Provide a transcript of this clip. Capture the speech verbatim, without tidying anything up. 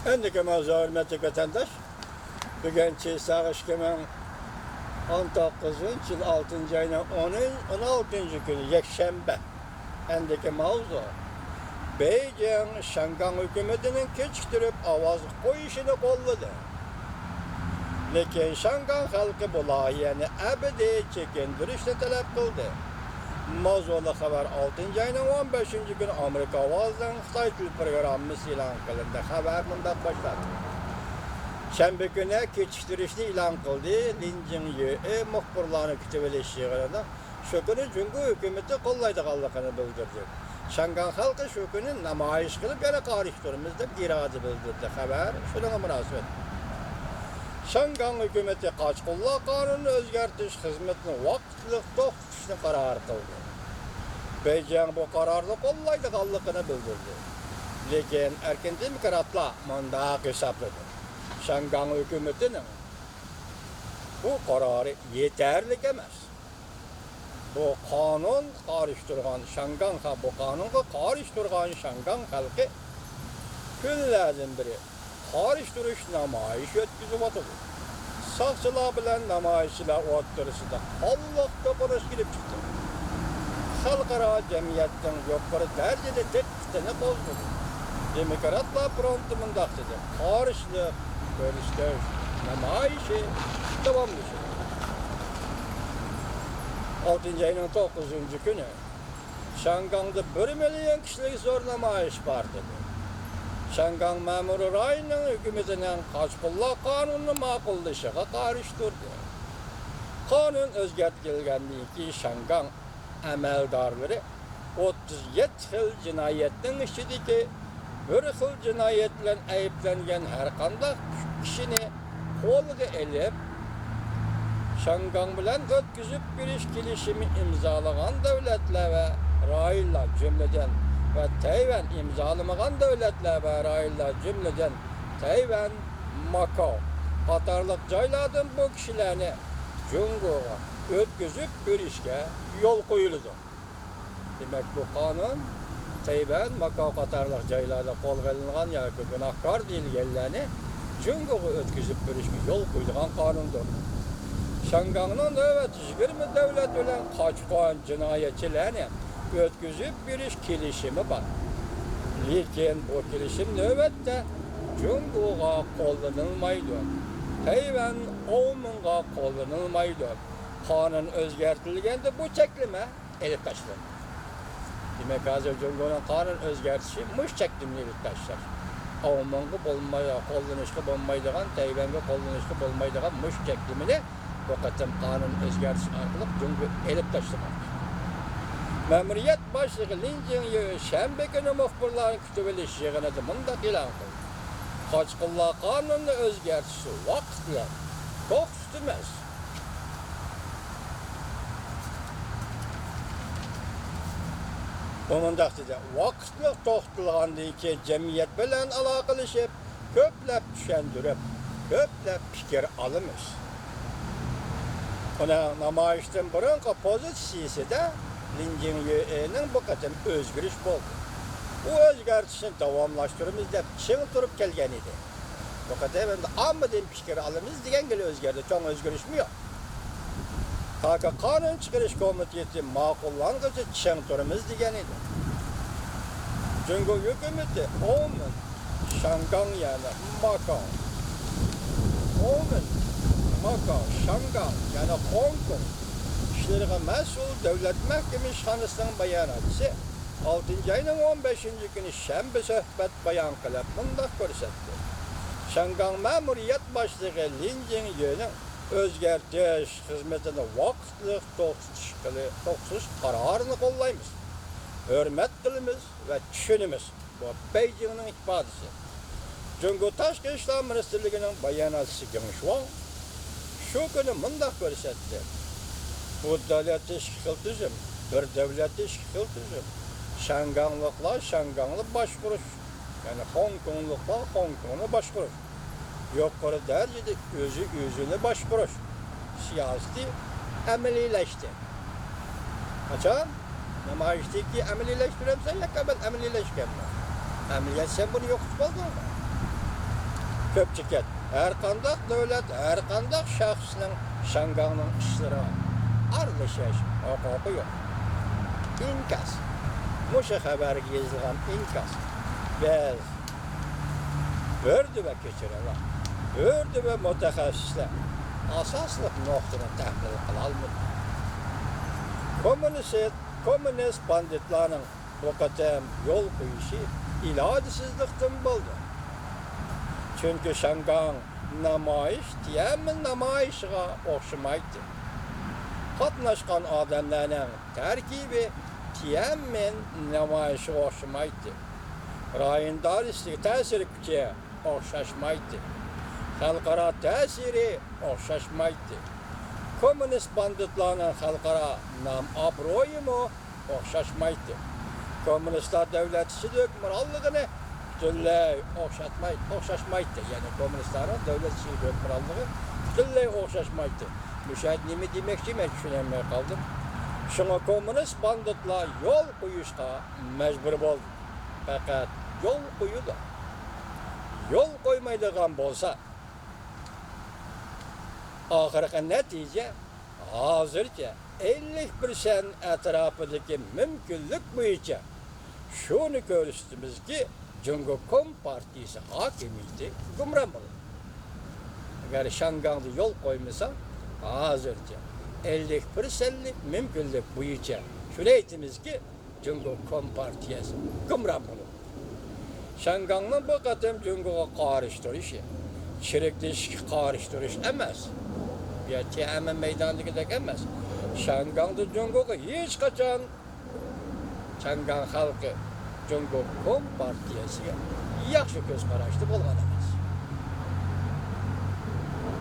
ئەندىكى ماۋزۇ، ھۆرمەتلىك ۋەتەنداش، بۈگۈن چېساق ئىككى مىڭ ئون توققۇزىنچى يىل ئالتىنچى ئاينىڭ ئونىنچى، ئون ئالتىنچى كۈنى، يەكشەنبە. ئەندىكى ماۋزۇ، بېيجىڭ شياڭگاڭ ھۆكۈمىتىنىڭ كېچىكتۈرۈپ ئاۋاز قويۇشىنى قوللىدى. لېكىن شياڭگاڭ خەلقى بۇ لايىھەنى ئەبەدىي چېكىندۈرۈشنى تەلەپ قىلدى. ماۋزۇلۇق خەۋەر ئالتىنچى ئاينىڭ ئون بەشىنچى كۈنى ئامېرىكا ئاۋازىنىڭ خىتاي تىل پروگراممىسى ئېلان قىلىندى. خەۋەر مۇنداق باشلاندى. شەنبە كۈنى كېچىكتۈرۈشنى ئېلان قىلدى. لىن جىڭيۈې مۇخبىرلارنى كۈتۈۋېلىش يىغىنىدا شۇ كۈنى جۇڭگو ھۆكۈمىتى قوللايدىغانلىقىنى بىلدۈردى. شياڭگاڭ خەلقى شۇ كۈنى نامايىش قىلىپ، يەنە قارشى تۇرىمىز دەپ ئىرادە بىلدۈردى. خەۋەر شۇنىڭغا مۇناسىۋەتلىك. شياڭگاڭ ھۆكۈمىتى قاچقۇنلار قانۇنىنى ئۆزگەرتىش خىزمىتىنى ۋاقىتلىق توختىتىشنى قارار قىلدى. بېيجىڭ بۇ قارارنى قوللايدىغانلىقىنى بىلدۈردى. لېكىن ئەركىن دېموكراتلار مۇنداق ھېسابلىدى: شياڭگاڭ ھۆكۈمىتىنىڭ بۇ قارارى يېتەرلىك ئەمەس. بۇ قانۇنغا قارشى تۇرغان شياڭگاڭ خە-، بۇ قانۇنغا قارشى تۇرغان شياڭگاڭ خەلقى كۈنلەردىن بېرى قارشى تۇرۇش نامايىشى ئۆتكۈزۈۋاتىدۇ. ساقچىلار بىلەن نامايىشچىلار ئوتتۇرىسىدا قانلىق توقۇنۇش كېلىپ چىقتى. خەلقئارا جەمئىيەتنىڭ يۇقىرى دەرىجىدە دىققىتىنى قوزغىدى. دېموكراتلار فرونتى مۇنداق دېدى: قارشىلىق كۆرسىتىش نامايىشى داۋاملىشىدۇ. ئالتىنچى ئاينىڭ توققۇزىنچى كۈنى شياڭگاڭدا بىر مىليون كىشىلىك زور نامايىش بارلىدى. شياڭگاڭ مەمۇرىي رايونىنىڭ ھۆكۈمىتىنىڭ قاچقۇنلار قانۇنىنى ماقۇللىشىغا قارشى تۇردى. قانۇن ئۆزگەرتىلگەندىن كېيىن، شياڭگاڭ ئەمەلدارلىرى ئوتتۇز يەتتە خىل جىنايەتنىڭ ئىچىدىكى بىر خىل جىنايەت بىلەن ئەيىبلەنگەن ھەرقانداق ئۈچ كىشىنى قولغا ئېلىپ، شياڭگاڭ بىلەن ئۆتكۈزۈپ بېرىش كېلىشىمى ئىمزالىغان دۆلەتلەر ۋە رايونلار، جۈملىدىن، ۋە تەيۋەن ئىمزالىمىغان دۆلەتلەر ۋە رايونلار، جۈملىدىن، تەيۋەن، ماكاو قاتارلىق جايلاردىن بۇ كىشىلەرنى جۇڭگوغا ئۆتكۈزۈپ بېرىشكە يول قويۇلىدۇ. دېمەك، بۇ قانۇن تەيۋەن، ماكاو قاتارلىق جايلاردا قولغا ئېلىنغان ياكى گۇناھكار دېيىلگەنلەرنى جۇڭگوغا ئۆتكۈزۈپ بېرىشكە يول قويىدىغان قانۇندۇر. شياڭگاڭنىڭ نۆۋەتتە يىگىرمە دۆلەت بىلەن قاچقان جىنايەتچىلەرنى ئۆتكۈزۈپ بېرىش كېلىشىمى بار. لېكىن بۇ كېلىشىم نۆۋەتتە جۇڭگوغا قوللىنىلمايدۇ. تەيۋەن، ئاۋمېنغا قوللىنىلمايدۇ. قانۇن ئۆزگەرتىلگەندە بۇ چەكلىمە ئېلىپ تاشلىنىدۇ. دېمەك، ھازىر جۇڭگونىڭ قانۇن ئۆزگەرتىشى مۇشۇ چەكلىمىنى ئېلىپ تاشلاش. ئاۋمېنغا بولماي-، قوللىنىشقا بولمايدىغان، تەيۋەنگە قوللىنىشقا بولمايدىغان مۇشۇ چەكلىمىنى بۇ قېتىم قانۇن ئۆزگەرتىش ئارقىلىق جۇڭگو ئېلىپ تاشلىماقچى. مەمۇرىيەت باشلىقى لىن جىڭيۈ شەنبە كۈنى مۇخبىرلارنى كۈتۈۋېلىش يىغىنىدا مۇنداق ئېلان قىلدى: قاچقۇنلار قانۇنىنى ئۆزگەرتىش ۋاقىتلىق، توختىتىمىز. ئۇ مۇنداق دېدى: ۋاقىتلىق توختىتىلغاندىن كېيىن، جەمئىيەت بىلەن ئالاقىلىشىپ، كۆپلەپ چۈشەندۈرۈپ، كۆپلەپ پىكىر ئالىمىز. ئۇنىڭ نامايىشتىن بۇرۇنقى پوزىتسىيىسىدە لىن جىڭيۈئېنىڭ بۇ قېتىم ئۆزگىرىش بولدى. بۇ ئۆزگەرتىشنى داۋاملاشتۇرىمىز دەپ چىڭ تۇرۇپ كەلگەن ئىدى. بۇ قېتىم ئەمدى ئاممىدىن پىكىر ئالىمىز دېگەنگىلا ئۆزگەردى، چوڭ ئۆزگىرىشمۇ يوق. تاكى قانۇن چىقىرىش كومىتېتى ماقۇللانغۇچە چىڭ تۇرىمىز دېگەن ئىدى. جۇڭگو ھۆكۈمىتى ئاۋمېن، شياڭگاڭ، يەنى ماكاو، ئاۋمېن، ماكاو، شياڭگاڭ، يەنى خوڭكوڭ ئىشلىرىغا مەسئۇل دۆلەت مەھكىمە ئىشخانىسىنىڭ باياناتچىسى ئالتىنچى ئاينىڭ ئون بەشىنچى كۈنى شەنبە سۆھبەت بايان قىلىپ مۇنداق كۆرسەتتى: شياڭگاڭ مەمۇرىيەت باشلىقى لىن جىڭيۈنىڭ ئۆزگەرتىش خىزمىتىنى ۋاقىتلىق توختىتىش قىلى-، توختىتىش قارارىنى قوللايمىز، ھۆرمەت قىلىمىز ۋە چۈشىنىمىز. بۇ بېيجىڭنىڭ ئىپادىسى. جۇڭگو تاشقى ئىشلار مىنىستىرلىكىنىڭ باياناتچىسى گېڭ شۇاڭ شۇ كۈنى مۇنداق كۆرسەتتى: بۇ دۆلەتتە ئىككى خىل تۈزۈم، بىر دۆلەتتە ئىككى خىل تۈزۈم. شياڭگاڭلىقلار شياڭگاڭنى باشقۇرۇش، يەنى خوڭكوڭلۇقلار خوڭكوڭنى باشقۇرۇش. يۇقىرى دەرىجىدە ئۆزى ئۆزىنى باشقۇرۇش سىياسىتى ئەمەلىيلەشتى. قاچان؟ نامايىشتىكى ئەمەلىيلەشتۈرەمسەن ياكى ئەمەل-، ئەمەلىيلەشكەنمۇ؟ ئەمەلىيەت سەن بۇنى يوقىتىپ بولدۇڭمۇ؟ كۆپچىكەت. ھەرقانداق دۆلەت، ھەرقانداق شەخسنىڭ شياڭگاڭنىڭ ئىشلىرىغا ئارىلىشىش ھوقۇقى يوق. ئىنكاس. مۇشۇ خەۋەرگە يېزىلغان ئىنكاس. بىز بىر دۆلەت كەچۈرۈڭلار. بىر دۆلەت مۇتەخەسسىسلەر ئاساسلىق نۇقتىنى تەھلىل قىلالمىدى. كوممۇنىست، كوممۇنىست باندىتلارنىڭ بۇ قېتىم يول قويۇشى ئىلاجسىزلىقتىن بولدى. چۈنكى شياڭگاڭ نامايىش تيەنئەنمېن نامايىشىغا ئوخشىمايتتى. قاتناشقان ئادەملەرنىڭ تەركىبى تيەنئەنمېن نامايىشىغا ئوخشىمايتتى. رايون دائىرىسىدىكى تەسىر كۈچى ئوخشاشمايتتى. خەلقئارا تەسىرى ئوخشاشمايتتى. كوممۇنىست باندىتلارنىڭ خەلقئارا نام-ئابرۇيىمۇ ئوخشاشمايتتى. كوممۇنىستلار دۆلەت ئىچىدە ھۆكۈمرانلىقىنى پۈتۈنلەي ئوخشاتماي-، ئوخشاشمايتتى. يەنى كوممۇنىستلارنىڭ دۆلەت ئىچىدە ھۆكۈمرانلىقى پۈتۈنلەي ئوخشاشمايتتى. مۇشۇ يەردە نېمە دېمەكچى، مەن چۈشىنەلمەي قالدىم. شۇڭا كوممۇنىست باندىتلار يول قويۇشقا مەجبۇر بولدى. پەقەت يول قويىدۇ. يول قويمايدىغان بولسا، ئاخىرقى نەتىجە ھازىرچە ئەللىك پىرسەنت ئەتراپىدىكى مۇمكىنلىك بويىچە شۇنى كۆرسىتىمىزكى، جۇڭگو كومپارتىيىسى ھاكىمىيىتى ھۆكۈمران بولىدۇ. ئەگەر شياڭگاڭدا يول قويمىسا، ھازىرچە ئەللىك پىرسەنتلىك مۇمكىنلىك بويىچە شۇنى ئېيتىمىزكى، جۇڭگو كومپارتىيەسى ھۆكۈمران بولىدۇ. شياڭگاڭنىڭ بۇ قېتىم جۇڭگوغا قارشى تۇرۇشى، چىرىكلىشىشكە قارشى تۇرۇش ئەمەس. بۇ يەر تيەنئەنمېن مەيدانىدىكىدەك ئەمەس. شياڭگاڭدا جۇڭگوغا ھېچقاچان شياڭگاڭ خەلقى جۇڭگو كومپارتىيەسىگە ياخشى كۆز قاراشتا بولغان ئەمەس.